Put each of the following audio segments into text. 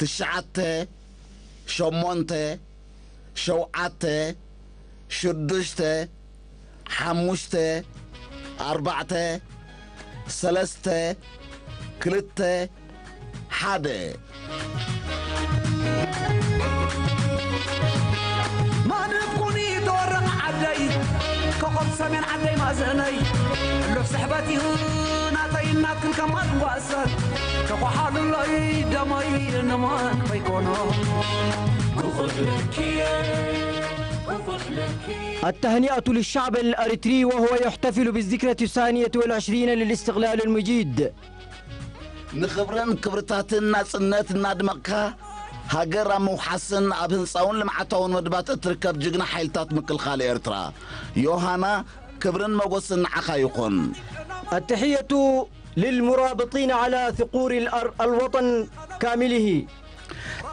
ትሽዓተ፣ ሸሞንተ፣ ሸውዓተ፣ ሽዱሽተ፣ ሓሙሽተ፣ ኣርባዕተ፣ ሰለስተ፣ ክልተ፣ ሓደ። ማንኩኒ ተወረቕ ዓደይ፣ ኮኸብ ሰሜን ዓደይ ማዘነይ፣ ሕሉፍ ስሕበት እዩ ናተይ ናትክን ከማን ዋሰን፣ ተኳሓሉለይ ደመይ ንማን ከይኮኖ። ክኽፍለኪ እየ፣ ክኽፍለኪ። التهنئة للشعب الأريتري وهو يحتفل بالذكرى الثانية والعشرين للاستقلال المجيد. ንኽብርን ክብርታትን ናጽነት እናድመቕካ፣ ሃገር ኣብ ምውሓስን ኣብ ህንጻውን ልምዓታውን መድባት እትርከብ ጅግና ሓይልታት ምክልኻል ኤርትራ፣ ዮሃና፣ ክብርን መጎስን ንዓኻ ይኹን። التحية للمرابطين على ثقور الأر-، الوطن كامله.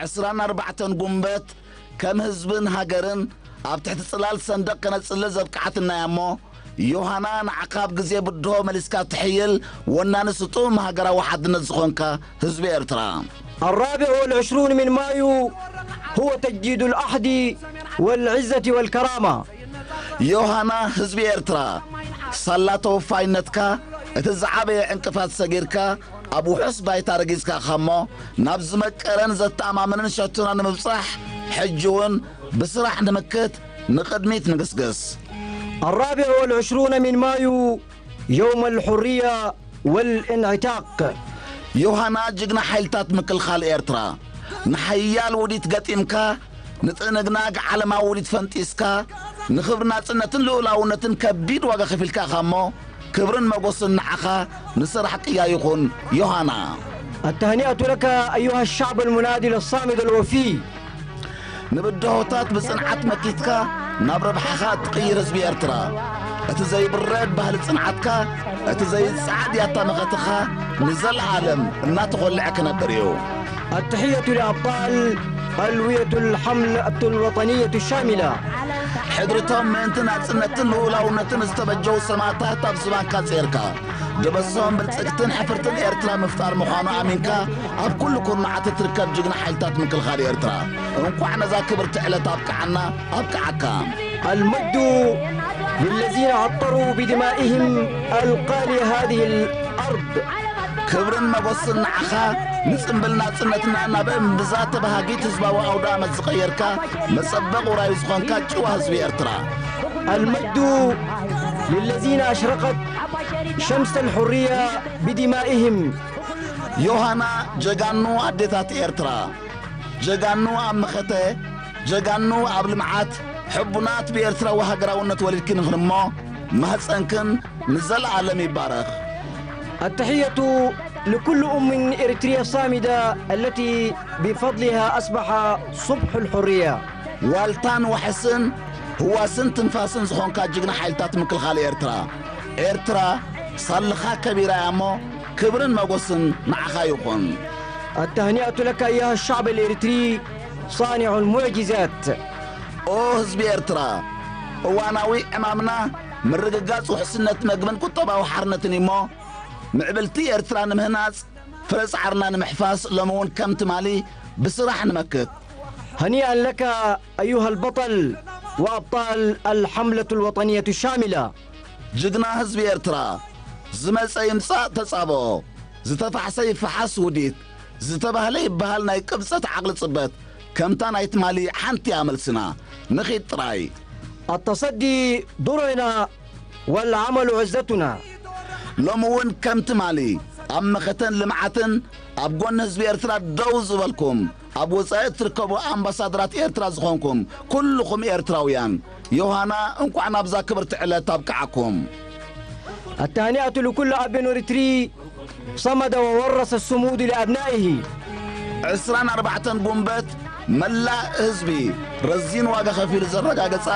ዕስራን ኣርባዕተን ጉንበት ከም ህዝብን ሃገርን ኣብ ትሕቲ ጽላል ሰንደቕ ከነጽልል ዘብቅዓትና እያ እሞ፣ ዮሃና፣ ንዓኻ ኣብ ግዜ ብድሆ መሊስካ ትሕይል ወናኒ ስጡም ሃገራዊ ሓድነት ዝኾንካ ህዝቢ ኤርትራ። الرابع والعشرون من مايو هو تجديد العهد والعزة والكرامة. ዮሃና፣ ህዝቢ ኤርትራ፣ ሳላ ተወፋይነትካ እቲ ዝዓበየ ዕንቅፋት ሰጊርካ ኣብ ውሑስ ባይታ ረጊጽካ ኢኻ እሞ፣ ናብ ዝመቀረን ዘተኣማምንን ሸቶና ንምብጻሕ፣ ሕጂ እውን ብስራሕ ንምክት ንቕድሚት ንግስግስ። الرابع والعشرون من مايو يوم الحرية والانعتاق. ዮሃና፣ ጅግና ሓይልታት ምክልኻል ኤርትራ፣ ንሓያል ውዲት ገጢምካ፣ ንጥንግናግ ዓለማዊ ውዲት ፈንጢስካ፣ ንኽብሪ ናጽነትን ልኡላውነትን ከቢድ ዋጋ ከፊልካ ኢኻ እሞ፣ ክብርን መጎስን ንዓኻ፣ ንስራሕ ቅያ ይኹን ዮሃና። التهنئة لك أيها الشعب المناضل الصامد الوفي. ንብድሆታት ብጽንዓት መኪትካ ናብ ረብሓኻ እትቕይር ህዝቢ ኤርትራ፣ እቲ ዘይብረድ ባህሊ ጽንዓትካ፣ እቲ ዘይጸዓድ ያታ መኸትኻ ንዘለኣለም እናተኾልዐ ክነብር እዩ። التحية لأبطال ألوية الحملة الوطنية الشاملة. ሕድርቶም ምእንቲ ናጽነትን ልኡላውነትን ዝተበጀው ሰማእታት ኣብ ዝባንካ ጼርካ፣ ደበሶም ብልጽግትን ሕፍርትን ኤርትራ ምፍጣር ምዃኑ ኣሚንካ፣ ኣብ ኩሉ ኩርናዓት እትርከብ ጅግና ሓይልታት ምክልኻል ኤርትራ፣ እንቋዕ ነዛ ክብርቲ ዕለት ኣብቅዓና፣ ኣብቅዓካ። المجد للذين عطروا بدمائهم الغالية هذه الأرض. ክብርን መጎስን ንዓኻ፣ ንጽምብል ናጽነትና ናብ እምብዛ ተባሃጊት ህዝባዊ ኣውደ ኣመት ዝቐየርካ፣ መጸበቕ ውራዩ ዝኾንካ ጭዋ ህዝቢ ኤርትራ። المجد للذين أشرقت شمس الحرية بدمائهم. ዮሃና፣ ጀጋኑ ኣዴታት ኤርትራ፣ ጀጋኑ ኣብ መኸተ፣ ጀጋኑ ኣብ ልምዓት፣ ሕቡናት ብኤርትራዊ ሃገራውነት ወሊድኪ ንኽንሞ፣ ማህጸንክን ንዘለኣለም ይባረኽ። التحية لكل أم إريترية صامدة التي بفضلها أصبح صبح الحرية. ዋልታን ዋሕስን ህዋስን ትንፋስን ዝኾንካ ጅግና ሓይልታት ምክልኻል ኤርትራ። ኤርትራ ሳልኻ ከቢራ እያ እሞ፣ ክብርን መጎስን ንዓኻ ይኹን። التهنئة لك أيها الشعب الإريتري صانع المعجزات. ኦ ህዝቢ ኤርትራ፣ እዋናዊ ዕማምና ምርግጋጽ ውሕስነት መግብን ቁጠባዊ ሓርነትን እዩ እሞ፣ ምዕብልቲ ኤርትራ ንምህናጽ፣ ፍረ ጻዕርና ንምሕፋስ ሎሚ እውን ከም ትማሊ ብስራሕ ንመክት። هنيئا لك أيها البطل وأبطال الحملة الوطنية الشاملة. ጅግና ህዝቢ ኤርትራ፣ ዝመጸ ይምጻእ ተጻብኦ፣ ዝተፋሕሰ ይፈሓስ ውዲት፣ ዝተባህለ ይበሃል ናይ ቅብጸት ዓቕሊ ጽበት፣ ከምታ ናይ ትማሊ ሓንቲ እያ መልስና። ንኺድ ጥራይ። التصدي درعنا والعمل عزتنا. ሎሚ እውን ከም ትማሊ ኣብ መኸተን ልምዓትን ኣብ ጎኒ ህዝቢ ኤርትራ ደው ዝበልኩም፣ ኣብ ወጻኢ እትርከቡ ኣምባሳደራት ኤርትራ ዝኾንኩም ኩልኹም ኤርትራውያን፣ ዮሃና እንቋዕ ናብዛ ክብርቲ ዕለት ኣብቅዓኩም። التهنئة لكل أب إريتري صمد وورث الصمود لأبنائه. ዕስራን ኣርባዕተን ጉንበት መላእ ህዝቢ ረዚን ዋጋ ከፊሉ ዘረጋገጻ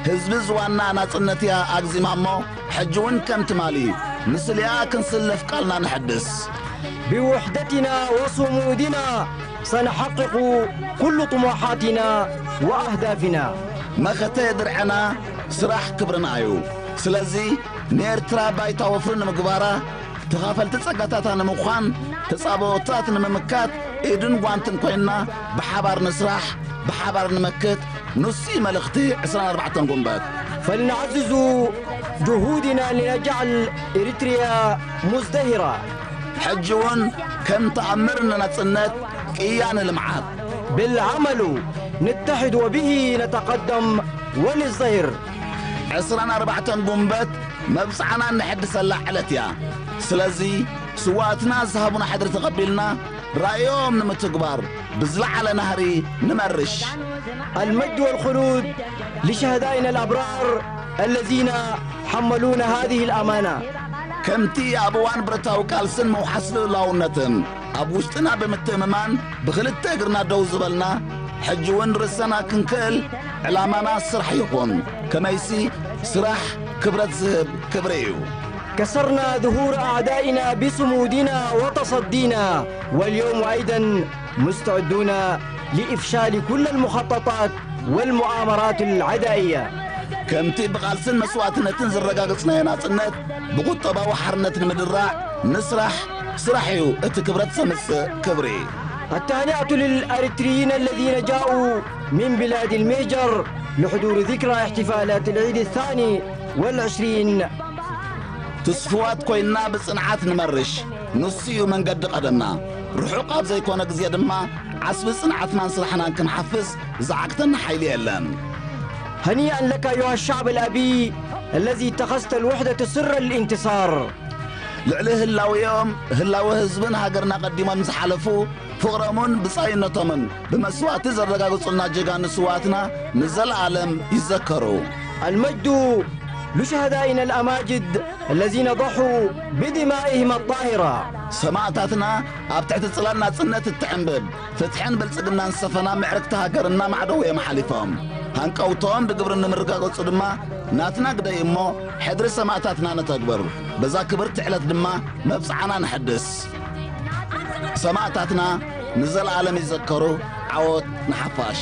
ህዝቢ ዝዋና ናጽነት እያ ኣግዚማ እሞ፣ ሕጂ እውን ከም ትማሊ ንስሊኣ ክንስለፍ ቃልና ንሕድስ። بوحدتنا وصمودنا سنحقق كل طموحاتنا وأهدافنا. መኸተ ድርዕና ስራሕ ክብርና እዩ። ስለዚ ንኤርትራ ባይታ ወፍሪ ንምግባራ፣ ተኻፈልቲ ጸጋታታ ንምዃን፣ ተጻብኦታት ንምምካት ኢድን ጓንትን ኮይንና ብሓባር ንስራሕ፣ ብሓባር ንመክት፣ ንሱ እዩ መልእኽቲ ዕስራን ኣርባዕተን ጉንበት። فلنعزز جهودنا لنجعل إريتريا مزدهرة. ሕጂ እውን ከም ተኣምር ንናጽነት ቅያ ንልምዓት بالعمل نتحد وبه نتقدم ونزدهر. ዕስራን ኣርባዕተን ጉንበት መብጽዓና እንሕድሰላ ዕለት እያ። ስለዚ ስዋእትና ዝሃቡና ሕድሪ ተቐቢልና ራእዮም ንምትግባር ብዝለዓለ ናህሪ ንመርሽ። المجد والخلود لشهدائنا الأبرار الذين حملونا هذه الأمانة. ከምቲ ኣብ እዋን ብረታዊ ቃልስን ምውሓስ ልኡላውነትን ኣብ ውሽጥና ብምትእምማን ብኽልተ እግርና ደው ዝበልና፣ ሕጂ እውን ርእሰና ክንክእል ዕላማና ስራሕ ይኹን። ከመይሲ ስራሕ ክብረት ዝህብ ክብሪ እዩ። كسرنا ظهور أعدائنا بصمودنا وتصدينا، واليوم أيضا مستعدون لإفشال كل المخططات والمؤامرات العدائية. ከምቲ ብቓልስን መስዋእትነትን ዝረጋገጽናዮ ናጽነት ብቁጠባዊ ሓርነት ንምድራዕ ንስራሕ። ስራሕ እዩ እቲ ክብረት ዘምጽእ ክብሪ። التهنئة للأريتريين الذين جاءوا من بلاد المهجر لحضور ذكرى احتفالات العيد الثاني والعشرين. ትስፉዋት ኮይንና ብጽንዓት ንመርሽ። ንሱ እዩ መንገዲ ቀደምና። ርሑቕ ኣብ ዘይኮነ ግዜ ድማ ዓስቢ ጽንዓትናን ስራሕናን ክንሓፍስ ዝዓግተና ሓይሊ የለን። هنيئا لك أيها الشعب الأبي الذي اتخذت الوحدة سر الانتصار. ልዕሊ ህላውዮም ህላወ ህዝብን ሃገርና ቀዲሞም ዝሓለፉ ፍቕሮምን ብጻይነቶምን ብመስዋእቲ ዘረጋግጹልና ጀጋኑ ስዋትና ንዘለኣለም ይዘከሩ። المجد لشهدائنا الأماجد الذين ضحوا بدمائهم الطاهرة. ሰማእታትና ኣብ ትሕቲ ጽላል ናጽነት እትዕንብብ ፍትሕን ብልጽግናን ዝሰፈና ምዕርግቲ ሃገር እናማዕደው እዮም ሓሊፎም። ሃንቀውቶም ብግብሪ ንምርጋገጹ ድማ ናትና ግደ እዩ እሞ ሕድሪ ሰማእታትና ነተግብር። በዛ ክብርቲ ዕለት ድማ መብጽዓና ንሕድስ። ሰማእታትና ንዘለኣለም ይዘከሩ። ዓወት ንሓፋሽ።